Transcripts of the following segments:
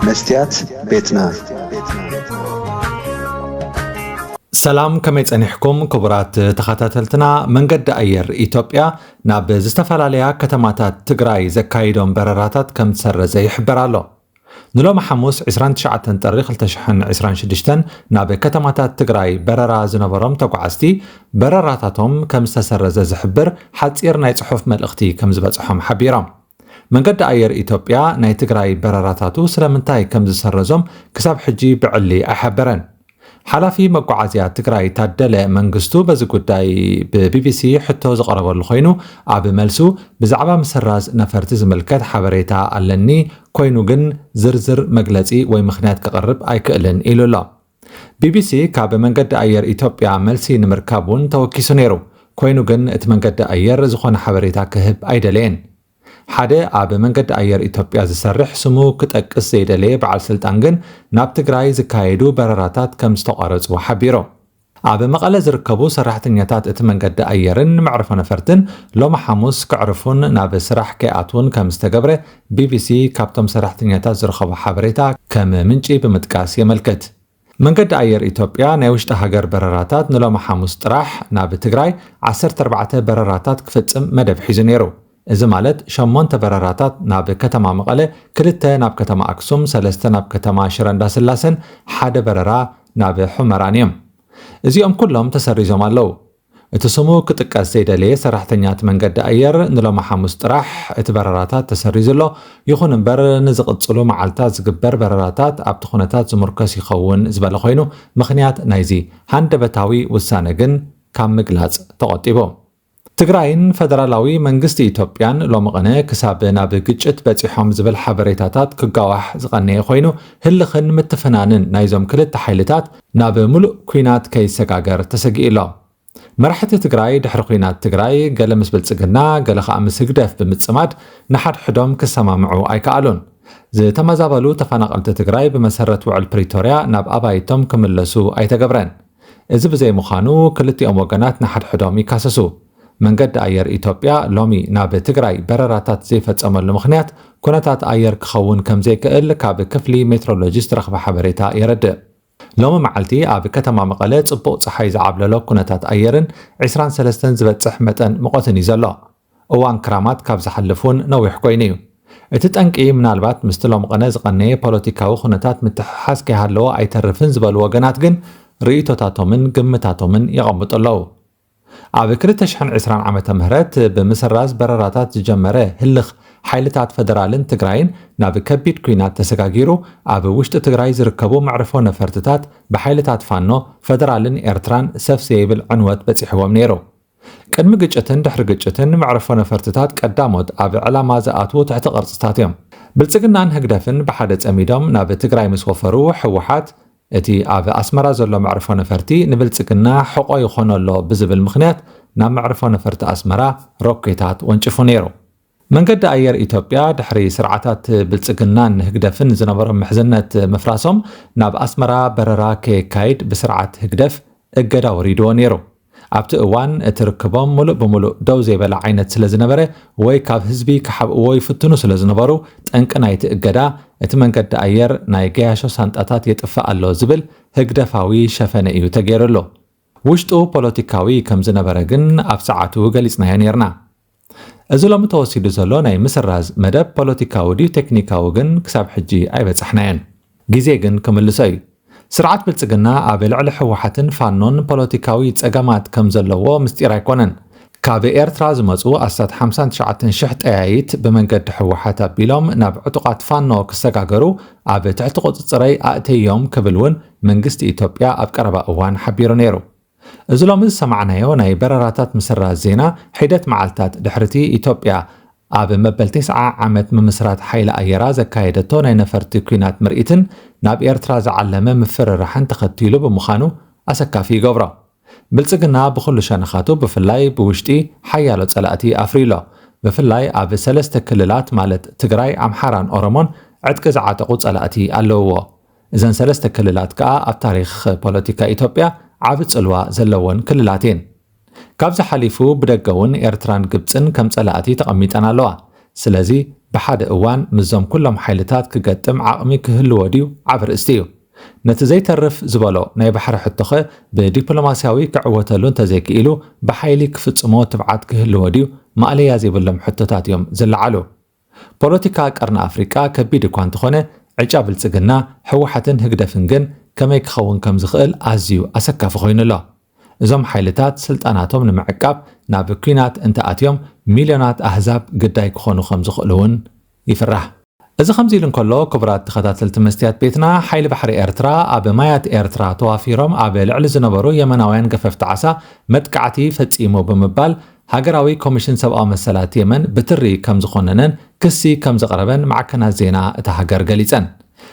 መስትያት ቤትና። ሰላም፣ ከመይ ጸኒሕኩም ክቡራት ተኸታተልትና? መንገዲ ኣየር ኢትዮጵያ ናብ ዝተፈላለያ ከተማታት ትግራይ ዘካይዶም በረራታት ከም ዝሰረዘ ይሕበር ኣሎ። ንሎሚ ሓሙስ ዕስራን ትሽዓተን ጥሪ ክልተ ሽሕን ዕስራን ሽዱሽተን ናብ ከተማታት ትግራይ በረራ ዝነበሮም ተጓዓዝቲ በረራታቶም ከም ዝተሰረዘ ዝሕብር ሓጺር ናይ ጽሑፍ መልእኽቲ ከም ዝበጽሖም ሓቢሮም። መንገዲ ኣየር ኢትዮጵያ ናይ ትግራይ በረራታቱ ስለምንታይ ከም ዝሰረዞም ክሳብ ሕጂ ብዕሊ ኣይሓበረን። ሓላፊ መጓዓዝያ ትግራይ ታደለ መንግስቱ በዚ ጉዳይ ብቢቢሲ ሕቶ ዝቐረበሉ ኮይኑ፣ ኣብ መልሱ ብዛዕባ ምሰራዝ ነፈርቲ ዝምልከት ሓበሬታ ኣለኒ፣ ኮይኑ ግን ዝርዝር መግለጺ ወይ ምኽንያት ክቕርብ ኣይክእልን ኢሉ ኣሎ። ቢቢሲ ካብ መንገዲ ኣየር ኢትዮጵያ መልሲ ንምርካብ እውን ተወኪሱ ነይሩ። ኮይኑ ግን እቲ መንገዲ ኣየር ዝኾነ ሓበሬታ ክህብ ኣይደለየን። ሓደ ኣብ መንገዲ ኣየር ኢትዮጵያ ዝሰርሕ ስሙ ክጠቅስ ዘይደለየ በዓል ስልጣን ግን ናብ ትግራይ ዝካየዱ በረራታት ከም ዝተቋረጹ ሓቢሩ። ኣብ መቐለ ዝርከቡ ሰራሕተኛታት እቲ መንገዲ ኣየርን መዕርፎ ነፈርትን ሎሚ ሓሙስ ከዕርፉን ናብ ስራሕ ከይኣትዉን ከም ዝተገብረ ቢቢሲ ካብቶም ሰራሕተኛታት ዝረኸቦ ሓበሬታ ከም ምንጪ ብምጥቃስ የመልክት። መንገዲ ኣየር ኢትዮጵያ ናይ ውሽጢ ሃገር በረራታት ንሎሚ ሓሙስ ጥራሕ ናብ ትግራይ ዓሰርተ ኣርባዕተ በረራታት ክፍጽም መደብ ሒዙ ነይሩ። እዚ ማለት ሸሞንተ በረራታት ናብ ከተማ መቐለ፣ ክልተ ናብ ከተማ ኣክሱም፣ ሰለስተ ናብ ከተማ ሽረ እንዳስላሰን ሓደ በረራ ናብ ሑመራን እዮም። እዚኦም ኩሎም ተሰሪዞም ኣለዉ። እቲ ስሙ ክጥቀስ ዘይደለየ ሰራሕተኛ እቲ መንገዲ ኣየር ንሎሚ ሓሙስ ጥራሕ እቲ በረራታት ተሰሪዙ ኣሎ። ይኹን እምበር ንዝቕጽሉ መዓልታት ዝግበር በረራታት ኣብቲ ኩነታት ዝምርኮስ ይኸውን ዝበለ ኮይኑ፣ ምኽንያት ናይዚ ሃንደበታዊ ውሳነ ግን ካብ ምግላጽ ተቖጢቡ። ትግራይን ፈደራላዊ መንግስቲ ኢትዮጵያን ሎሚ ቅነ ክሳብ ናብ ግጭት በጺሖም ዝብል ሓበሬታታት ክጋዋሕ ዝቐነየ ኮይኑ፣ ህልኽን ምትፍናንን ናይዞም ክልተ ሓይልታት ናብ ምሉእ ኲናት ከይሰጋገር ተሰጊኡ ኣሎ። መራሕቲ ትግራይ ድሕሪ ኲናት ትግራይ ገለ ምስ ብልጽግና፣ ገለ ኸኣ ምስ ህግደፍ ብምጽማድ ንሓድሕዶም ክሰማምዑ ኣይከኣሉን። ዝተመዛበሉ ተፈናቐልቲ ትግራይ ብመሰረት ውዕል ፕሪቶርያ ናብ ኣባይቶም ክምለሱ ኣይተገብረን። እዚ ብዘይምዃኑ ክልቲኦም ወገናት ንሓድሕዶም ይካሰሱ። መንገዲ ኣየር ኢትዮጵያ ሎሚ ናብ ትግራይ በረራታት ዘይፈጸመሉ ምኽንያት ኩነታት ኣየር ክኸውን ከም ዘይክእል ካብ ክፍሊ ሜትሮሎጂ ዝተረኽበ ሓበሬታ የረድእ። ሎሚ መዓልቲ ኣብ ከተማ መቐለ ጽቡቕ ጸሓይ ዝዓብለሎ ኩነታት ኣየርን ዕስራን ሰለስተን ዝበጽሕ መጠን ሙቐትን እዩ ዘሎ። እዋን ክራማት ካብ ዝሓልፍ እውን ነዊሕ ኮይኑ እዩ። እቲ ጠንቂ ምናልባት ምስቲ ሎሚ ቅነ ዝቐነየ ፖለቲካዊ ኩነታት ምትሕሓዝ ከይሃለዎ ኣይተርፍን ዝበሉ ወገናት ግን ርእይቶታቶምን ግምታቶምን የቐምጡ ኣለዉ። ኣብ ክልተ ሽሕን ዕስራን ዓመተ ምህረት ብምስራዝ በረራታት ዝጀመረ ህልኽ ሓይልታት ፈደራልን ትግራይን ናብ ከቢድ ኲናት ተሰጋጊሩ፣ ኣብ ውሽጢ ትግራይ ዝርከቡ መዕርፎ ነፈርትታት ብሓይልታት ፋኖ፣ ፈደራልን ኤርትራን ሰፍ ዘይብል ዕንወት በጺሕዎም ነይሩ። ቅድሚ ግጭትን ድሕሪ ግጭትን መዕርፎ ነፈርትታት ቀዳሞት ኣብ ዕላማ ዝኣትዉ ትሕቲ ቅርጽታት እዮም። ብልጽግናን ህግደፍን ብሓደ ጸሚዶም ናብ ትግራይ ምስ ወፈሩ፣ ህወሓት እቲ ኣብ ኣስመራ ዘሎ መዕርፎ ነፈርቲ ንብልጽግና ሕቖ ይኾኖ ኣሎ ብዝብል ምኽንያት ናብ መዕርፎ ነፈርቲ ኣስመራ ሮኬታት ወንጭፉ ነይሩ። መንገዲ ኣየር ኢትዮጵያ ድሕሪ ስርዓታት ብልጽግናን ህግደፍን ዝነበሮም ምሕዝነት ምፍራሶም ናብ ኣስመራ በረራ ከየካይድ ብስርዓት ህግደፍ እገዳ ወሪድዎ ነይሩ። ኣብቲ እዋን እቲ ርክቦም ምሉእ ብምሉእ ደው ዘይበለ ዓይነት ስለ ዝነበረ ወይ ካብ ህዝቢ ክሓብእዎ ይፍትኑ ስለ ዝነበሩ፣ ጠንቂ ናይቲ እገዳ እቲ መንገዲ ኣየር ናይ ገያሾ ሳንጣታት የጥፍእ ኣሎ ዝብል ህግደፋዊ ሸፈነ እዩ ተገይሩሉ። ውሽጡ ፖለቲካዊ ከም ዝነበረ ግን ኣብ ሰዓቱ ገሊጽናዮ ነይርና። እዚ ሎሚ ተወሲዱ ዘሎ ናይ ምስራዝ መደብ ፖለቲካዊ ድዩ ቴክኒካዊ ግን ክሳብ ሕጂ ኣይበጻሕናዮን። ግዜ ግን ክምልሶ እዩ። ስርዓት ብልጽግና ኣብ ልዕሊ ህወሓትን ፋኖን ፖለቲካዊ ጸገማት ከም ዘለዎ ምስጢር ኣይኮነን። ካብ ኤርትራ ዝመጹ ኣስታት ሓምሳን ትሽዓተን ሽሕ ጠያይት ብመንገዲ ህወሓት ኣቢሎም ናብ ዕጡቓት ፋኖ ክሰጋገሩ ኣብ ትሕቲ ቁጽጽረይ ኣእተዮም ክብል እውን መንግስቲ ኢትዮጵያ ኣብ ቀረባ እዋን ሓቢሩ ነይሩ። እዚ ሎሚ ዝሰማዕናዮ ናይ በረራታት ምስራዝ ዜና፣ ሒደት መዓልታት ድሕሪቲ ኢትዮጵያ ኣብ መበል ተስዓ ዓመት ምምስራት ሓይሊ ኣየራ ዘካየደቶ ናይ ነፈርቲ ኲናት ምርኢትን ናብ ኤርትራ ዝዓለመ ምፍርራሕን ተኸቲሉ ብምዃኑ ኣሰካፊ ይገብሮ። ብልጽግና ብኹሉ ሸነኻቱ ብፍላይ ብውሽጢ ሓያሎ ጸላእቲ ኣፍርዩ ኣሎ። ብፍላይ ኣብ ሰለስተ ክልላት ማለት ትግራይ፣ ኣምሓራን ኦሮሞን ዕጥቂ ዝዓጠቑ ጸላእቲ ኣለውዎ። እዘን ሰለስተ ክልላት ከኣ ኣብ ታሪኽ ፖለቲካ ኢትዮጵያ ዓቢ ጽልዋ ዘለወን ክልላት እየን። ካብዚ ሓሊፉ ብደገ እውን ኤርትራን ግብጽን ከም ጸላእቲ ተቐሚጠን ኣለዋ። ስለዚ ብሓደ እዋን ምስዞም ኩሎም ሓይልታት ክገጥም ዓቕሚ ክህልዎ ድዩ ዓቢ ርእስቲ እዩ። ነቲ ዘይተርፍ ዝበሎ ናይ ባሕሪ ሕቶኸ ብዲፕሎማስያዊ ክዕወተሉ እንተዘይክኢሉ ብሓይሊ ክፍጽሞ ትብዓት ክህልዎ ድዩ ማእለያ ዘይብሎም ሕቶታት እዮም ዝለዓሉ። ፖለቲካ ቀርኒ ኣፍሪቃ ከቢድ እኳ እንተኾነ ዕጫ ብልጽግና፣ ህወሓትን ህግደፍን ግን ከመይ ክኸውን ከም ዝኽእል ኣዝዩ ኣሰካፊ ኮይኑ ኣሎ። እዞም ሓይልታት ስልጣናቶም ንምዕቃብ ናብ ኲናት እንተኣትዮም ሚልዮናት ኣህዛብ ግዳይ ክኾኑ ከም ዝኽእሉ እውን ይፍራሕ። እዚ ከምዚ ኢሉ እንከሎ ክቡራት ተኸታተልቲ መስትያት ቤትና ሓይሊ ባሕሪ ኤርትራ ኣብ ማያት ኤርትራ ተዋፊሮም ኣብ ልዕሊ ዝነበሩ የመናውያን ገፈፍቲ ዓሳ መጥቃዕቲ ፈጺሙ ብምባል ሃገራዊ ኮሚሽን ሰብኣዊ መሰላት የመን ብትሪ ከም ዝኾነነን ክሲ ከም ዘቕረበን ማዕከናት ዜና እታ ሃገር ገሊጸን።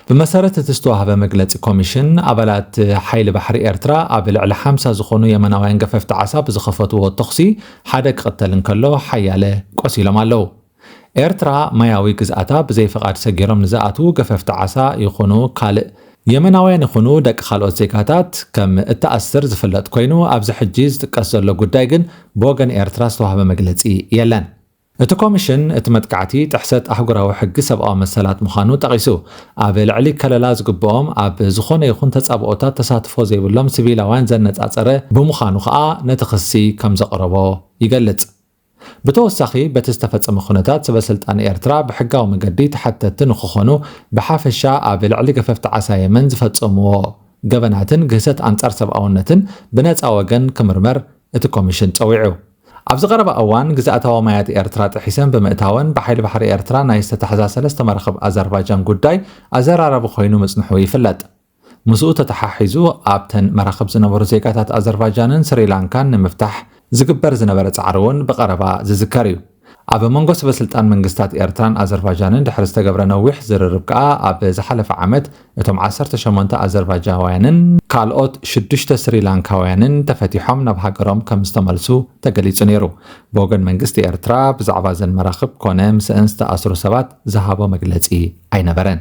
ብመሰረት እቲ ዝተዋህበ መግለጺ ኮሚሽን ኣባላት ሓይሊ ባሕሪ ኤርትራ ኣብ ልዕሊ ሓምሳ ዝኾኑ የመናውያን ገፈፍቲ ዓሳ ብዝኸፈትዎ ተኹሲ ሓደ ክቕተል እንከሎ ሓያለ ቆሲሎም ኣለዉ። ኤርትራ ማያዊ ግዝኣታ ብዘይ ፈቓድ ሰጊሮም ንዝኣትዉ ገፈፍቲ ዓሳ ይኹኑ ካልእ የመናውያን ይኹኑ ደቂ ካልኦት ዜጋታት ከም እትኣስር ዝፍለጥ ኮይኑ ኣብዚ ሕጂ ዝጥቀስ ዘሎ ጉዳይ ግን ብወገን ኤርትራ ዝተዋህበ መግለጺ የለን። እቲ ኮሚሽን እቲ መጥቃዕቲ ጥሕሰት ኣህጉራዊ ሕጊ ሰብኣዊ መሰላት ምዃኑ ጠቒሱ ኣብ ልዕሊ ከለላ ዝግብኦም ኣብ ዝኾነ ይኹን ተጻብኦታት ተሳትፎ ዘይብሎም ሲቪላውያን ዘነጻጸረ ብምዃኑ ከኣ ነቲ ክሲ ከም ዘቕረቦ ይገልጽ። ብተወሳኺ በቲ ዝተፈጸመ ኩነታት ሰበ ስልጣን ኤርትራ ብሕጋዊ መገዲ ተሓተትቲ ንክኾኑ ብሓፈሻ ኣብ ልዕሊ ገፈፍቲ ዓሳ የመን ዝፈጸምዎ ገበናትን ግህሰት ኣንጻር ሰብኣውነትን ብነጻ ወገን ክምርመር እቲ ኮሚሽን ጸዊዑ። ኣብዚ ቀረባ እዋን ግዝኣታዊ ማያት ኤርትራ ጥሒሰን ብምእታወን ብሓይሊ ባሕሪ ኤርትራ ናይ ዝተታሕዛ ሰለስተ መራኽብ ኣዘርባጃን ጉዳይ ኣዘራራቢ ኮይኑ ምጽንሑ ይፍለጥ። ምስኡ ተተሓሒዙ ኣብተን መራኽብ ዝነበሩ ዜጋታት ኣዘርባጃንን ስሪላንካን ንምፍታሕ ዝግበር ዝነበረ ጻዕሪ እውን ብቐረባ ዝዝከር እዩ። ኣብ መንጎ ሰበስልጣን መንግስታት ኤርትራን ኣዘርባጃንን ድሕሪ ዝተገብረ ነዊሕ ዝርርብ ከኣ ኣብ ዝሓለፈ ዓመት እቶም ዓሰርተ ሸሞንተ ኣዘርባጃውያንን ካልኦት ሽዱሽተ ስሪላንካውያንን ተፈቲሖም ናብ ሃገሮም ከም ዝተመልሱ ተገሊጹ ነይሩ። ብወገን መንግስቲ ኤርትራ ብዛዕባ እዘን መራኽብ ኮነ ምስአን ዝተኣስሩ ሰባት ዝሃቦ መግለጺ ኣይነበረን።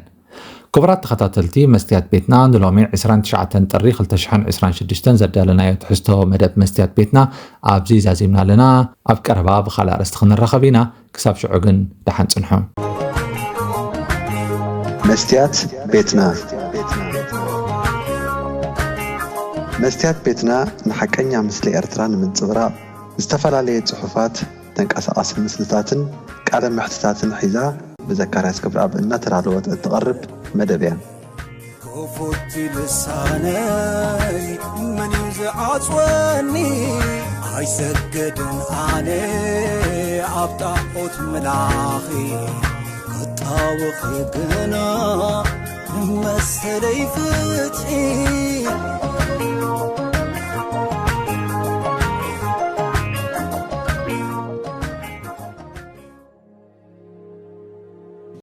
ክቡራት ተኸታተልቲ መስትያት ቤትና ንሎሚ ዕስራን ትሽዓተን ጥሪ ክልተ ሽሕን ዕስራን ሽዱሽተን ዘዳለናዮ ትሕዝቶ መደብ መስትያት ቤትና ኣብዚ ዛዚምና ኣለና። ኣብ ቀረባ ብኻልእ ኣርእስቲ ክንራኸብ ኢና። ክሳብ ሽዑ ግን ደሓን ጽንሑ። መስትያት ቤትና። መስትያት ቤትና ንሓቀኛ ምስሊ ኤርትራ ንምንጽብራቕ ዝተፈላለየ ጽሑፋት፣ ተንቀሳቓሲ ምስልታትን ቃለ መሕትታትን ሒዛ ብዘካርያስ ገብረኣብ እናተዳለወት እትቐርብ መደብ እያ። ክፉት ልሳነይ መን እዩ ዝዓጽወኒ? ኣይሰግድን ኣነ ኣብ ጣዖት ምላኺ፣ ክጣወኺ ግና ንመሰለይ ፍትሒ።